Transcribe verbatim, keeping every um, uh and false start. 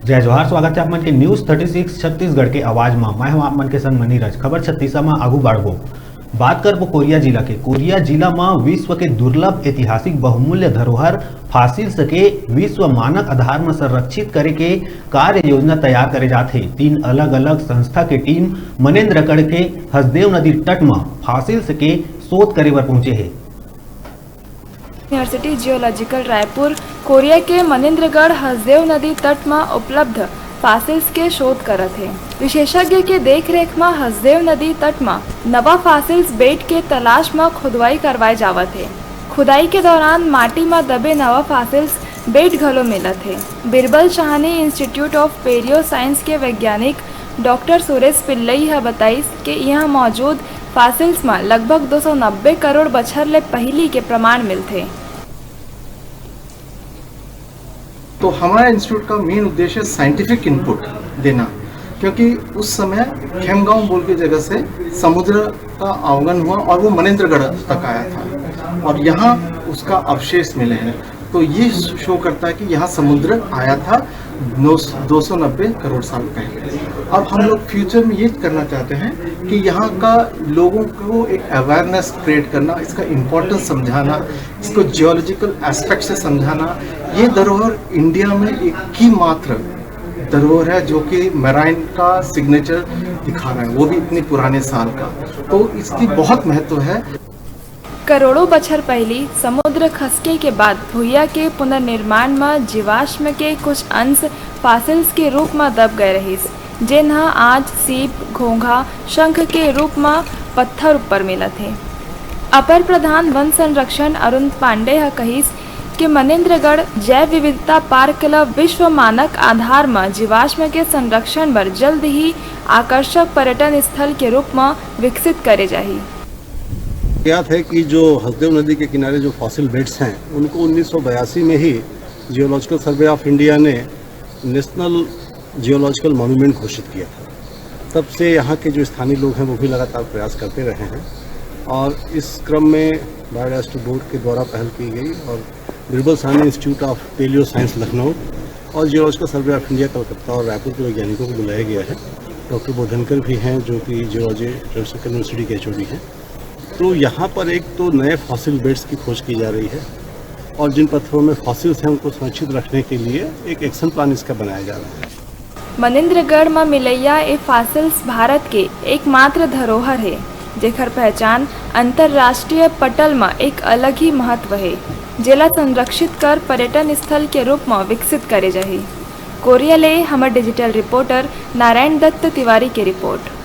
जय जोहार, स्वागत है आप मन के News thirty six छत्तीसगढ़ के आवाज मा। मैं हूं आप मन के संग मनीरज। खबर छत्तीसा मा आगू बढ़बो। बात करबो कोरिया जिला के। कोरिया जिला मा विश्व के दुर्लभ ऐतिहासिक बहुमूल्य धरोहर fossils के विश्व मानक आधार मा संरक्षित करे के कार्य योजना तैयार करे जात हे। तीन अलग-अलग संस्था के टीम मनेंद्रगढ़ के हसदेव नदी तट मा fossils के शोध करे बर पहुंचे हे। यूनिवर्सिटी जियोलॉजिकल रायपुर कोरिया के मनेंद्रगढ़ हसदेव नदी तट म उपलब्ध fossils के शोध करत हे। विशेषज्ञ के देखरेख म हसदेव नदी तट म नवा fossils bed के तलाश म खुदवाई करवाए जावत हे। खुदाई के दौरान माटी म दबे नवा fossils bed घलो मिलत हे। Birbal Sahni Institute of Paleo Science के वैज्ञानिक डॉक्टर सुरेश पिल्लई ह बताइस कि इहां मौजूद fossils म लगभग दो सौ नब्बे करोड़ बछर ले पहिली के प्रमाण मिलथे। तो हमारा इंस्टीट्यूट का मेन उद्देश्य साइंटिफिक इनपुट देना, क्योंकि उस समय खेमगांव बोल के जगह से समुद्र का आवागमन हुआ और वो मनेंद्रगढ़ तक आया था और यहाँ उसका अवशेष मिले हैं। तो ये शो करता है कि यहाँ समुद्र आया था नौ दो सौ नब्बे करोड़ साल पहले। अब हम लोग फ्यूचर में ये करना चाहते हैं कि यहाँ का लोगों को एक अवेयरनेस क्रिएट करना, इसका इम्पोर्टेंस समझाना, इसको जियोलॉजिकल एस्पेक्ट से समझाना। ये धरोहर इंडिया में एक की मात्र धरोहर है जो कि मैराइन का सिग्नेचर दिखा रहा है, वो भी इतने पुराने साल का। तो इसकी बहुत महत्व है। करोड़ों बछर पहिली समुद्र खसके के बाद भुइयां के पुनर्निर्माण म जीवाश्म के कुछ अंश fossils के रूप म दब गए रहिस, जेन ह आज सीप, घोंघा, शंख के रूप म पत्थर ऊपर मिलत हे। अपर प्रधान वन संरक्षण अरुण पांडे ह कहिस कि मनेंद्रगढ़ जैव विविधता पार्क ल विश्व मानक आधार म जीवाश्म के संरक्षण बर जल्द ही आकर्षक पर्यटन स्थल के रूप म विकसित करे जाही। ज्ञात है कि जो हसदेव नदी के किनारे जो फॉसिल बेड्स हैं, उनको उन्नीस सौ बयासी में ही जियोलॉजिकल सर्वे ऑफ इंडिया ने नेशनल जियोलॉजिकल मॉन्यूमेंट घोषित किया था। तब से यहाँ के जो स्थानीय लोग हैं, वो भी लगातार प्रयास करते रहे हैं और इस क्रम में बायोडायवर्सिटी बोर्ड के द्वारा पहल की गई और Birbal Sahni institute of palaeo science Lucknow और geological survey of India Calcutta और रायपुर के वैज्ञानिकों को बुलाया गया है। डॉक्टर बोधनकर भी हैं, जो कि जियोलॉजी यूनिवर्सिटी के एचओडी हैं। तो यहाँ पर एक तो नए फॉसिल बेड्स की खोज की जा रही है और जिन पत्थरों में फॉसिल्स हैं, उनको संरक्षित रखने के लिए एक एक्शन प्लान इसका बनाया जा रहा है। मनेंद्रगढ़ म मिलैया ए फॉसिल्स भारत के एकमात्र धरोहर हे, जेकर पहचान अंतर्राष्ट्रीय पटल म एक अलग ही महत्व हे, जेला संरक्षित कर पर्यटन स्थल के रूप म विकसित करे जाही। कोरिया ले हमर डिजिटल रिपोर्टर नारायण दत्त तिवारी के रिपोर्ट।